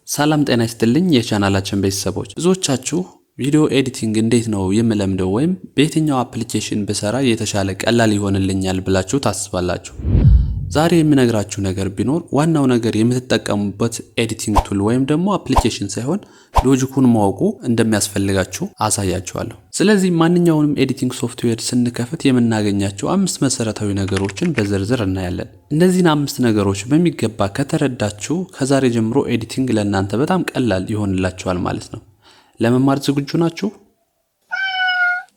ሰላም ጤና ይስጥልኝ የቻናላችን ቤተሰቦች፣ ብዙዎቻችሁ video editing እንዴት ነው የምለምደው ወይም በየትኛው application ብሰራ የተሻለ ቀላል ይሆንልኛል ብላችሁ ታስባላችሁ። ዛሬ የምነግራችሁ ነገር ቢኖር ዋናው ነገር የምትጠቀሙበት editing tool ወይም ደግሞ application ሳይሆን logic ኡን ማወቁ እንደሚያስፈልጋችሁ አሳያችኋለሁ። ስለዚህ ማንኛውንም editing software ስንከፍት የምናገኛቸው አምስት መሰረታዊ ነገሮችን በዝርዝር እናያለን። እነዚህን አምስት ነገሮች በሚገባ ከተረዳችሁ ከዛሬ ጀምሮ editing ለእናንተ በጣም ቀላል ይሆንላችኋል ማለት ነው። ለመማር ዝግጁ ናችሁ?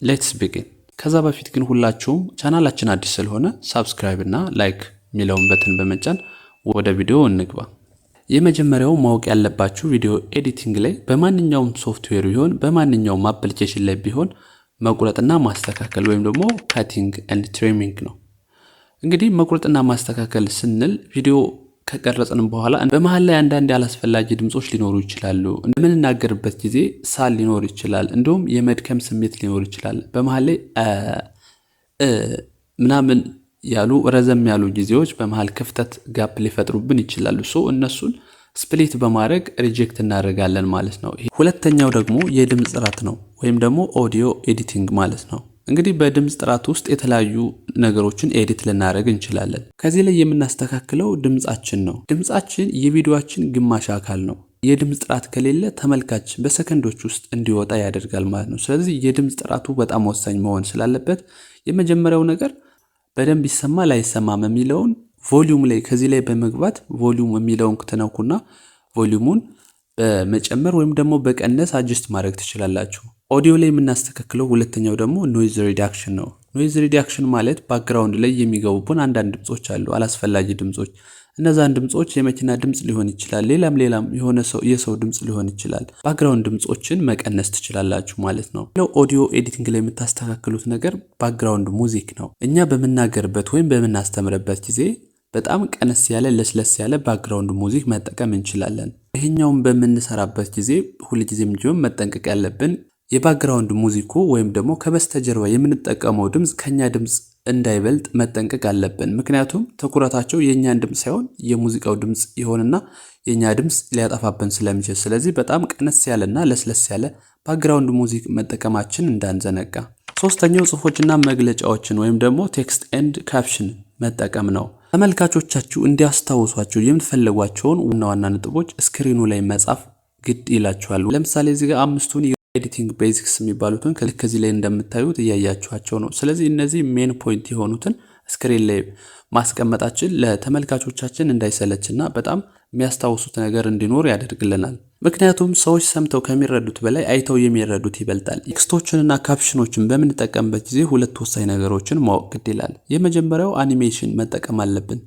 Let's begin። ከዛ በፊት ግን ሁላችሁም ቻናላችን አዲስ ስለሆነ subscribe እና like የሚለውን button በመጫን ወደ ቪዲዮ እንግባ። የመጀመሪያው ማወቅ ያለባችሁ video editing ላይ በማንኛውም ሶፍትዌር ቢሆን፣ በማንኛውም application ላይ ቢሆን መቁረጥና ማስተካከል ወይም ደግሞ cutting and trimming ነው። እንግዲህ መቁረጥና ማስተካከል ስንል ቪዲዮ ከቀረጽን በኋላ በመሀል ላይ አንዳንድ ያላስፈላጊ ድምፆች ሊኖሩ ይችላሉ። በምንናገርበት ጊዜ ሳል ሊኖር ይችላል። እንዲሁም የመድከም ስሜት ሊኖር ይችላል። በመሀል ላይ ምናምን ያሉ ረዘም ያሉ ጊዜዎች በመሀል ክፍተት gap ሊፈጥሩብን ይችላሉ። So እነሱን split በማድረግ reject እናደርጋለን ማለት ነው። ሁለተኛው ደግሞ የድምፅ ጥራት ነው ወይም ደግሞ audio editing ማለት ነው። እንግዲህ በድምፅ ጥራት ውስጥ የተለያዩ ነገሮችን edit ልናደርግ እንችላለን። ከዚህ ላይ የምናስተካክለው ድምፃችን ነው። ድምፃችን የቪዲዮአችን ግማሽ አካል ነው። የድምፅ ጥራት ከሌለ ተመልካች በሰከንዶች ውስጥ እንዲወጣ ያደርጋል ማለት ነው። ስለዚህ የድምፅ ጥራቱ በጣም ወሳኝ መሆን ስላለበት የመጀመሪያው ነገር በደንብ ይሰማል አይሰማም የሚለውን volume ላይ ከዚህ ላይ በመግባት volume የሚለውን ትነኩና volume ኡን በመጨመር ወይም ደግሞ በመቀነስ adjust ማድረግ ትችላላችሁ። ኦዲዮ ላይ የምናስተካክለው ሁለተኛው ደግሞ noise reduction ነው። Noise reduction ማለት background ላይ የሚገቡብን አንዳንድ ድምጾች አሉ፣ አላስፈላጊ ድምጾች። እነዛን ድምጾች የመኪና ድምጽ ሊሆን ይችላል፣ ሌላም ሌላም የሆነ ሰው የሰው ድምጽ ሊሆን ይችላል። Background ድምጾችን መቀነስ ትችላላችሁ ማለት ነው። ሌላው audio editing ላይ የምታስተካክሉት ነገር background music ነው። እኛ በምንናገርበት ወይም በምናስተምርበት ጊዜ በጣም ቀነስ ያለ፣ ለስለስ ያለ background music መጠቀም እንችላለን። ይሄኛውን በምንሰራበት ጊዜ ሁልጊዜም ቢሆን መጠንቀቅ ያለብን የ background music ኡ ወይም ደግሞ ከበስተጀርባ የምንጠቀመው ድምፅ ከኛ ድምፅ እንዳይበልጥ መጠንቀቅ አለብን። ምክንያቱም ትኩረታቸው የእኛን ድምፅ ሳይሆን የሙዚቃው ድምፅ ይሆንና የእኛ ድምፅ ሊያጠፋብን ስለሚችል፣ ስለዚህ በጣም ቀነስ ያለና ለስለስ ያለ background music መጠቀማችን እንዳንዘነጋ። ሶስተኛው ጽሁፎችና መግለጫዎችን ወይም ደግሞ text and caption መጠቀም ነው። ተመልካቾቻችሁ እንዲያስታውሷቸው የምትፈልጓቸውን ዋና ዋና ነጥቦች screen ኡ ላይ መጻፍ ግድ ይላችኋል። ለምሳሌ እዚህ ጋር አምስቱን editing basics የሚባሉትን ከዚህ ላይ እንደምታዩት እያያችኋቸው ነው። ስለዚህ እነዚህ main point የሆኑትን screen ላይ ማስቀመጣችን ለተመልካቾቻችን እንዳይሰለችና በጣም የሚያስታውሱት ነገር እንዲኖር ያደርግልናል። ምክንያቱም ሰዎች ሰምተው ከሚረዱት በላይ አይተው የሚረዱት ይበልጣል። Text ኦችንና caption ኦችን በምንጠቀምበት ጊዜ ሁለት ወሳኝ ነገሮችን ማወቅ ግድ ይላል። የመጀመሪያው አኒሜሽን መጠቀም አለብን።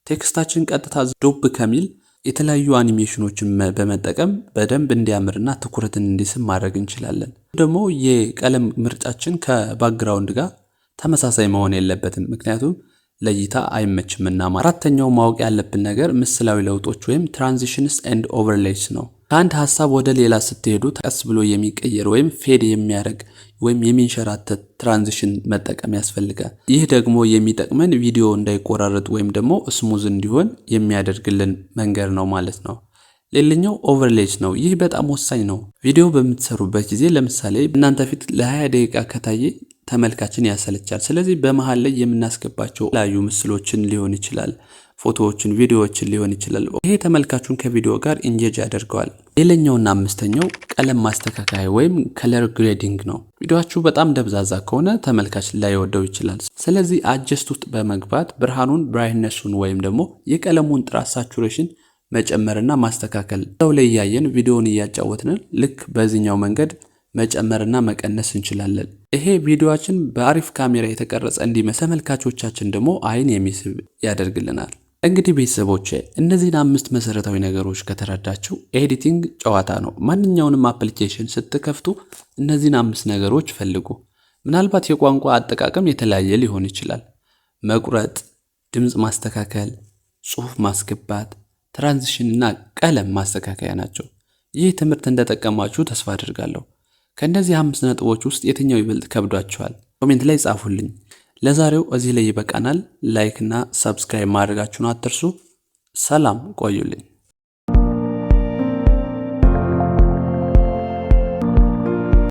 Text ኣችን ቀጥታ ዱብ ከሚል የተለያዩ አኒሜሽኖችን በመጠቀም በደንብ እንዲያምርና ትኩረትን እንዲስብ ማድረግ እንችላለን። ደግሞ የቀለም ምርጫችን ከ background ጋር ተመሳሳይ መሆን የለበትም፣ ምክንያቱም ለእይታ አይመችምና። አራተኛው ማወቅ ያለብን ነገር ምስላዊ ለውጦች ወይም transitions and overlays ነው። ከአንድ ሀሳብ ወደ ሌላ ስትሄዱ ቀስ ብሎ የሚቀየር ወይም fade የሚያደርግ ወይም የሚንሸራተት transition መጠቀም ያስፈልጋል። ይህ ደግሞ የሚጠቅመን ቪዲዮ እንዳይቆራረጥ ወይም ደግሞ smooth እንዲሆን የሚያደርግልን መንገድ ነው ማለት ነው። ሌላኛው overlays ነው። ይህ በጣም ወሳኝ ነው። ቪዲዮ በምትሰሩበት ጊዜ ለምሳሌ እናንተ ፊት ለ20 ደቂቃ ከታየ ተመልካችን ያሰለቻል። ስለዚህ በመሃል ላይ የምናስገባቸው የተለያዩ ምስሎችን ሊሆን ይችላል፣ ፎቶዎችን፣ ቪዲዮዎችን ሊሆን ይችላል። ይሄ ተመልካቹን ከቪዲዮ ጋር engage ያደርገዋል። ሌላኛውና አምስተኛው ቀለም ማስተካከያ ወይም color grading ነው። ቪዲዮአችሁ በጣም ደብዛዛ ከሆነ ተመልካች ላይወደው ይችላል። ስለዚህ adjust ውስጥ በመግባት ብርሃኑን፣ brightness ኡን ወይም ደግሞ የቀለሙን ጥራት saturation መጨመርና ማስተካከል፣ ሰው ላይ እያየን ቪዲዮውን እያጫወትን ልክ በዚህኛው መንገድ መጨመርና መቀነስ እንችላለን። ይሄ ቪዲዮአችን በአሪፍ ካሜራ የተቀረጸ እንዲመስል፣ ተመልካቾቻችን ደግሞ አይን የሚስብ ያደርግልናል። እንግዲህ ቤተሰቦቼ፣ እነዚህን አምስት መሰረታዊ ነገሮች ከተረዳችሁ editing ጨዋታ ነው። ማንኛውንም application ስትከፍቱ እነዚህን አምስት ነገሮች ፈልጉ። ምናልባት የቋንቋ አጠቃቀም የተለያየ ሊሆን ይችላል። መቁረጥ፣ ድምፅ ማስተካከል፣ ጽሁፍ ማስገባት፣ transition እና ቀለም ማስተካከያ ናቸው። ይህ ትምህርት እንደጠቀማችሁ ተስፋ አድርጋለሁ። ከእነዚህ አምስት ነጥቦች ውስጥ የትኛው ይበልጥ ከብዷችኋል? Comment ላይ ጻፉልኝ። ለዛሬው እዚህ ላይ ይበቃናል። Like እና subscribe ማድረጋችሁን አትርሱ። ሰላም ቆዩልኝ።